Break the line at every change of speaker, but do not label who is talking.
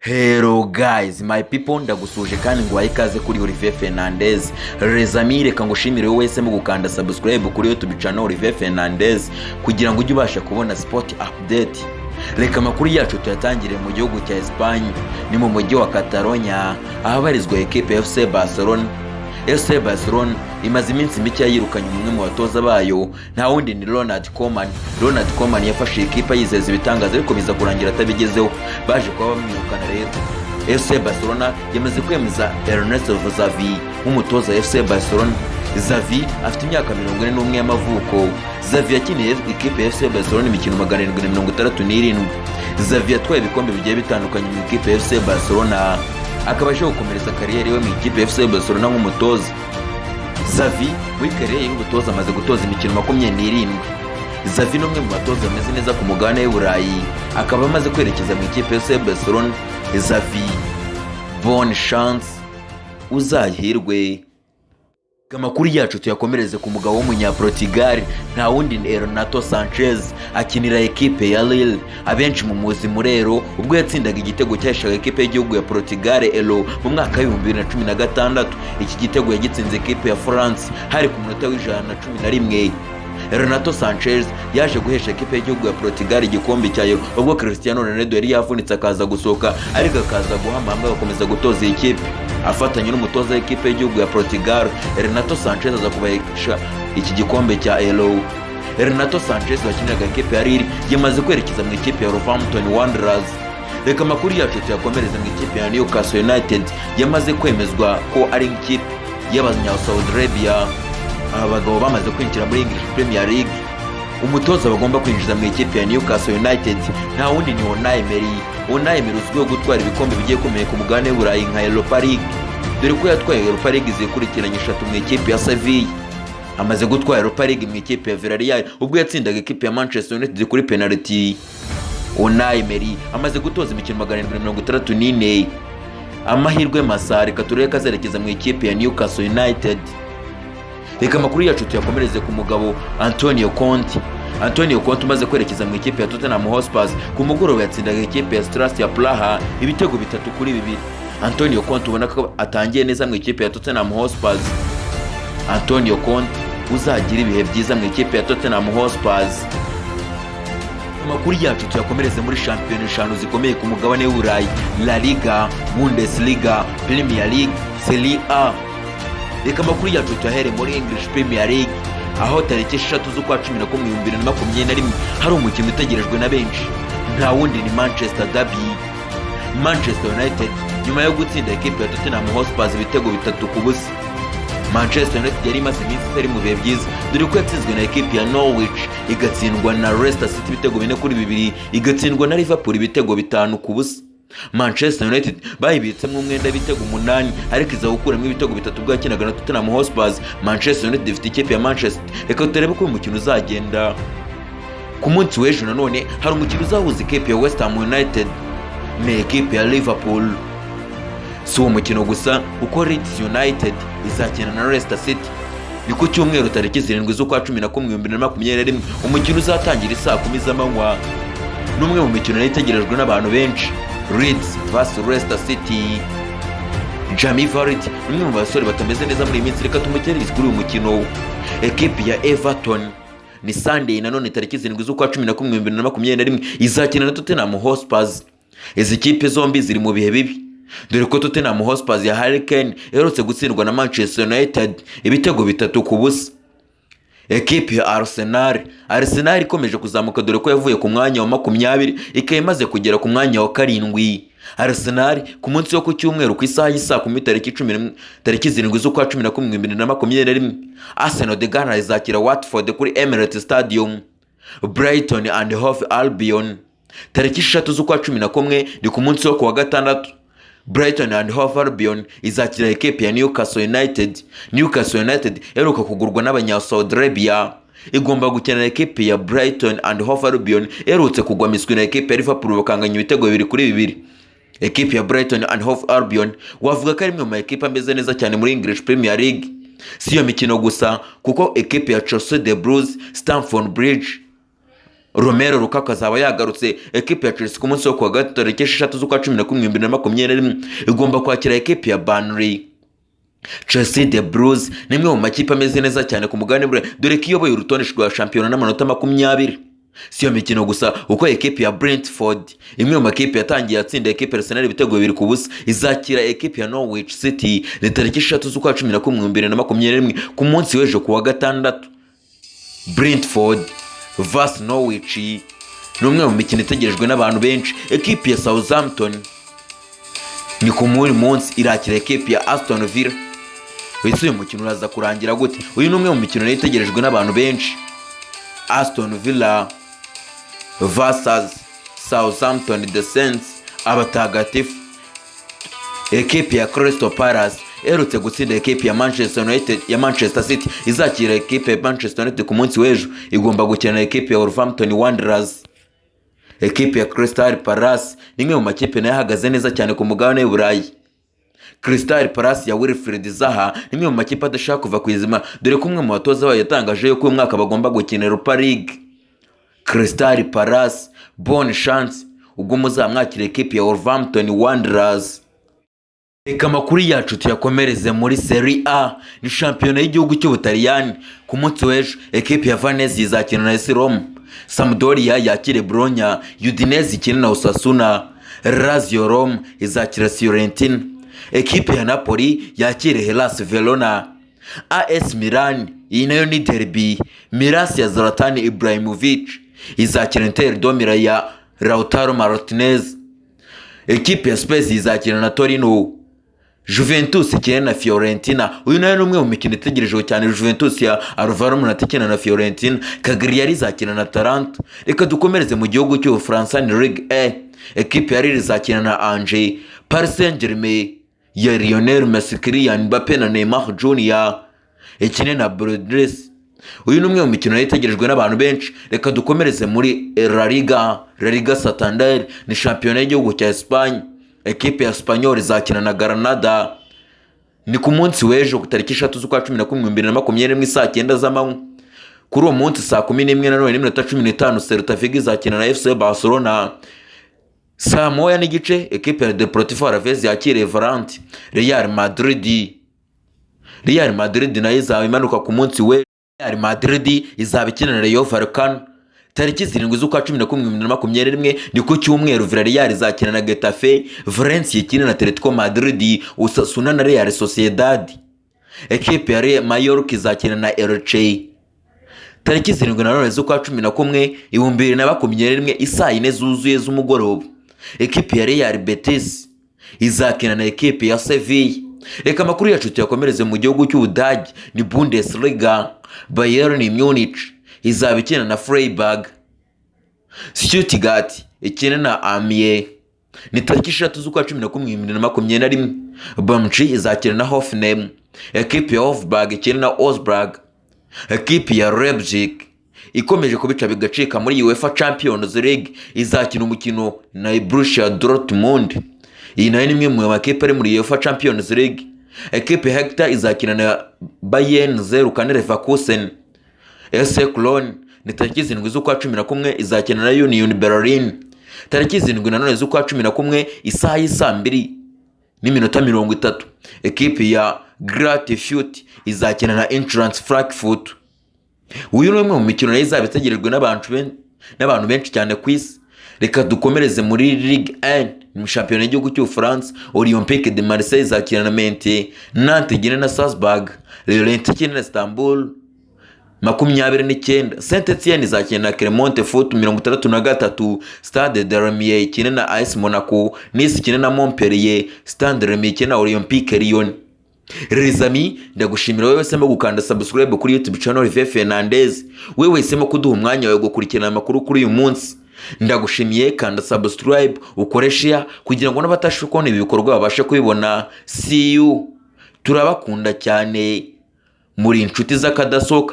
Hello guys, my people, ndagusuje kandi nguhaye ikaze kuri Olivier Fernandez. Les amis, reka ngushimire wowe wese mu gukanda subscribe kuri YouTube channel Olivier Fernandez kugira ngo ujye ubasha kubona sport update. Reka amakuru yacu tuyatangire mu gihugu cya Espagne, ni mu mujyi wa Catalonia ahabarizwa ekipe ya FC Barcelona. FC Barcelona imaze iminsi mike yirukanye umwe mu batoza bayo, nta wundi ni Ronald Koeman. Ronald Koeman yafashe ikipe yizeza ibitangaza, ariko biza kurangira atabigezeho, baje kuba bamwirukana. Rero FC Barcelona yamaze kwemeza Ernesto Xavi nk'umutoza wa FC Barcelona. Xavi afite imyaka 41 y'amavuko. Xavi yakiniye ikipe ya FC Barcelona imikino 767. Xavi yatwaye ibikombe bigiye bitandukanye mu ikipe ya FC Barcelona, akaba aje gukomereza kariyeri we mu ikipe ya FC Barcelona nk'umutoza. Xavi muri kariyeri y'ubutoza amaze gutoza imikino 27. Xavi ni umwe mu batoza bameze neza ku mugabane w'i Burayi, akaba amaze kwerekeza mu ikipe ya FC Barcelona. Xavi, bonne chance, uzahirwe. Amakuru yacu tuyakomereze ku mugabo w'umunyaportugal, nta wundi ni Renato Sanchez, akinira ekipe ya Lille. Abenshi mu muzi murero ubwo yatsindaga igitego cyaheshaga ekipe y'igihugu ya Portugal Euro mu mwaka wa 2016. Iki gitego yagitsinze ekipe ya France hari ku munota wa 111. Renato Sanchez yaje guhesha ekipe y'igihugu ya Portugal igikombe cya Euro ubwo Cristiano Ronaldo yari yavunitse akaza gusohoka, ariko akaza guhama agakomeza gutoza iyi kipe afatanya n'umutoza w'ikipe y'igihugu ya Portugal. Renato Sanchez aza kubahesha iki gikombe cya Euro. Renato Sanchez wakiniraga ikipe ya Lille yamaze kwerekeza mu ikipe ya Wolverhampton Wanderers. Reka amakuru yacu tuyakomereze mu ikipe ya Newcastle United yamaze kwemezwa ko ari ikipe y'abanya Saudi Arabia. Aba bagabo bamaze kwinjira muri English Premier League. Umutoza bagomba kwinjiza mu ikipe ya Newcastle United nta wundi ni Unai Emery. Unai Emery uzwiho gutwara ibikombe bigiye komeye ku mugabane w'Uburayi nka Europa League, dore ko yatwaye Europa League zikurikiranye eshatu mu ikipe ya Sevilla. Amaze gutwara Europa League mu ikipe ya Villarreal ubwo yatsindaga ikipe ya Manchester United kuri penalty. Unai Emery amaze gutoza imikino 764. Amahirwe masa, reka turebe ko azerekeza mu ikipe ya Newcastle United. Reka amakuru yacu tuyakomereze ku mugabo Antonio Conte. Antonio Conte umaze kwerekeza mu ikipe ya Tottenham Hotspur, ku mugoroba yatsindaga ikipe ya Slavia Praha ibitego 3-2. Antonio Conte ubona ko atangiye neza mu ikipe ya Tottenham Hotspur. Antonio Conte, uzagira ibihe byiza mu ikipe ya Tottenham Hotspur. Amakuru yacu tuyakomereze muri shampiyona eshanu zikomeye ku mugabane w'Uburayi: La Liga, Bundesliga, Premier League, Serie A. Reka amakuru yacu tuyahere muri English Premier League, aho tariki 6 z'ukwa 11 2021 hari umukino utegerejwe na benshi, nta wundi ni Manchester Derby. Manchester United nyuma yo gutsinda ekipe ya Tottenham Hotspur ibitego 3-0. Manchester United yari imaze iminsi itari mu bihe byiza, dore ko yatsinzwe na ekipe ya Norwich, igatsindwa na Leicester City ibitego 4-2, igatsindwa na Liverpool ibitego 5-0. Manchester United bayibitsemo umwenda w'ibitego 8, ariko iza gukuramo ibitego 3 ubwo yakinaga na Tottenham Hotspur. Manchester United ifite ikipe ya Manchester. Reka turebe uko uyu mukino uzagenda. Ku munsi w'ejo nanone hari umukino uzahuza ikipe ya West Ham United na ekipe ya Liverpool. Si uwo mukino gusa, kuko Leeds United izakina na Leicester City. Ni ku cyumweru tariki 7 z'ukwa 11 2021, umukino uzatangira isaa 10 z'amanywa. Ni umwe mu mikino yari itegerejwe n'abantu benshi, Leeds vs Leicester City. Jamie Vardy ni umwe mu basore batameze neza muri iyi minsi, reka tumukereze kuri uyu mukino. Ekipi ya Everton ni Sunday nanone tariki 7 z'ukwa 11 2021 izakina na Tottenham Hotspur. Izi kipe zombi ziri mu bihe bibi, dore ko Tottenham Hotspur ya Harry Kane iherutse gutsindwa na Manchester United ibitego 3-0. Ekipi ya Arsenal, Arsenal ikomeje kuzamuka, dore ko yavuye ku mwanya wa 20 ikaba imaze kugera ku mwanya wa 7. Arsenal ku munsi wo ku cyumweru ku isaha y'isaa 10, tariki 11, tariki 7 z'ukwa 11 2021, Arsenal the Gunners izakira Watford kuri Emirates Stadium. Brighton and Hove Albion, tariki 6 z'ukwa 11, ni ku munsi wo ku wa gatandatu, Brighton and Hove Albion izakira ekipe ya Newcastle United. Newcastle United iheruka kugurwa n'abanya Saudi Arabia igomba gukina na ekipe ya Brighton and Hove Albion iherutse kugwa miswi na ekipe ya Liverpool bakanganya ibitego 2-2. Ekipe ya Brighton and Hove Albion wavuga ko ari imwe mu ma ekipe ameze neza cyane muri English Premier League. Si iyo mikino gusa, kuko ekipe ya Chelsea, the Blues, Stamford Bridge. Romelu Lukaku azaba yagarutse. Ekipe ya Chelsea ku munsi wo kuwa gatatu tariki 6 z'ukwa 11 2021 igomba kwakira ekipe ya Burnley. Chelsea the Blues ni imwe mu makipe ameze neza cyane ku mugabane w'Uburayi, dore ko iyoboye urutonde rwa shampiyona n'amanota 20. Si iyo mikino gusa, kuko ekipe ya Brentford, imwe mu makipe yatangiye atsinda ekipe Arsenal ibitego 2-0, izakira ekipe ya Norwich City. Ni tariki 3 z'ukwa 11 2021, ku munsi w'ejo ku wa gatandatu. Brentford vs Norwich ni umwe mu mikino itegerejwe n'abantu benshi. Ekipe ya Southampton ni ku muri munsi irakira ekipe ya Aston Villa. Ese uyu mukino uraza kurangira gute? Uyu ni umwe mu mikino nayo itegerejwe n'abantu benshi, Aston Villa vs Southampton, the Saints, abatagatifu. Ekipe ya Crystal Palace iherutse gutsinda ekipe ya Manchester United, ya Manchester City, izakira ekipe ya Manchester United ku munsi w'ejo. Igomba gukina na ekipe ya Wolverhampton Wanderers. Ekipe ya Crystal Palace ni imwe mu makipe nayo ahagaze neza cyane ku mugabane w'Uburayi. Crystal Palace ya Wilfried Zaha ni imwe mu makipe adashaka kuva ku izima, dore ko umwe mu batoza bayo yatangaje yuko uyu mwaka bagomba gukina Europa League. Crystal Palace, bonne chance ubwo muzamwakira ekipe ya Wolverhampton Wanderers. Reka amakuru yacu tuyakomereze muri Serie A, ni shampiyona y'igihugu cy'Ubutaliyani. Ku munsi w'ejo ekipe ya Venezia izakina na AS Roma, Sampdoria yakire Bologna, Udinese ikine na Osasuna, Lazio Rome izakira Fiorentina, ekipe ya Napoli yakire Hellas Verona, AS Milan, iyi nayo ni derby, Milan ya Zlatan Ibrahimovic izakira Inter de Milan ya Lautaro Martinez, ekipe ya Spezia izakina na Torino, Juventus ikina na Fiorentina. Uyu nawe ni umwe mu mikino itegerejwe cyane, Juventus ya Alvaro Morata ikina na Fiorentina. Cagliari izakina na Atalanta. Reka dukomereze mu gihugu cy'Ubufaransa, ni Ligue 1. Ekipe ya Lille izakina na Angers, Paris Saint-Germain ya Lionel Messi, Kylian Mbappe na Neymar Junior ikine na Bordeaux. Uyu ni umwe mu mikino yari itegerejwe n'abantu benshi. Reka dukomereze muri La Liga, La Liga Santander, ni shampiyona y'igihugu cya Espagne. Ekipe ya Espanyol izakina na Granada, ni ku munsi w'ejo ku tariki 3 z'ukwa 11 2021 saa 9 z'amanywa. Kuri uwo munsi saa 11 nanone n'iminota 15 Celta Vigo izakina na FC Barcelona. Saa 1:30 ekipe ya Deportivo Alaves yakiriye Valence. Real Madrid nayo izaba imanuka ku munsi we. Real Madrid izaba ikina na Rayo Vallecano tariki 7 z'ukwa 11 2021, ni ku cyumweru. Villarreal izakina na Getafe, Valencia ikina na Atletico Madrid, Osasuna na Real Sociedad. Ekipe ya Real Mallorca izakina na Elche tariki 7 nanone z'ukwa 11 2021, isaa 4 zuzuye z'umugoroba. Ekipe ya Real Betis izakina na ekipe ya Sevilla. Reka amakuru yacu tuyakomereze mu gihugu cy'Ubudage, ni Bundesliga. Bayern Munich izaba ikina na Freiburg, Stuttgart ikina na Amiens, ni tariki 3 z'ukwa 11 2021. Bamci izakina na Hoffenheim, ekipe ya Wolfsburg ikina na Augsburg. Ekipe ya Leipzig ikomeje kubica bigacika muri UEFA Champions League izakina umukino na Borussia Dortmund. Iyi nayo ni imwe mu makipe ari muri UEFA Champions League. Ekipe ya Hertha izakina na Bayern 04 Leverkusen. SC Cologne ni tariki 7 z'ukwa 11 izakina na Union Berlin. Tariki 7 nanone z'ukwa 11, isaha y'isaa 2:30, ekipe ya Greuther Fürth izakina na Eintracht Frankfurt. Uyu ni umwe mu mikino nayo izaba itegerejwe n'abantu benshi cyane ku isi. Reka dukomereze muri Ligue 1, mu shampiyona y'igihugu cy'Ubufaransa. Olympique de Marseille izakina na Metz, Nantes ikine na Salzburg, Lorient ikine na Istanbul 29, Saint Etienne izakina na Clermont Foot 63, Stade de Reims ikine na AS Monaco, Nice ikine na Montpellier, Stade Reims ikine na Olympique Lyon. Les amis, ndagushimira wowe wahisemo gukanda subscribe kuri YouTube channel Olivier Fernandez, wewe wahisemo kuduha umwanya wawe gukurikirana amakuru kuri uyu munsi. Ndagushimiye, kanda subscribe, ukore share kugira ngo n'abatashe kubona ibi bikorwa babashe kubibona. See you, turabakunda cyane, muri inshuti z'akadasohoka.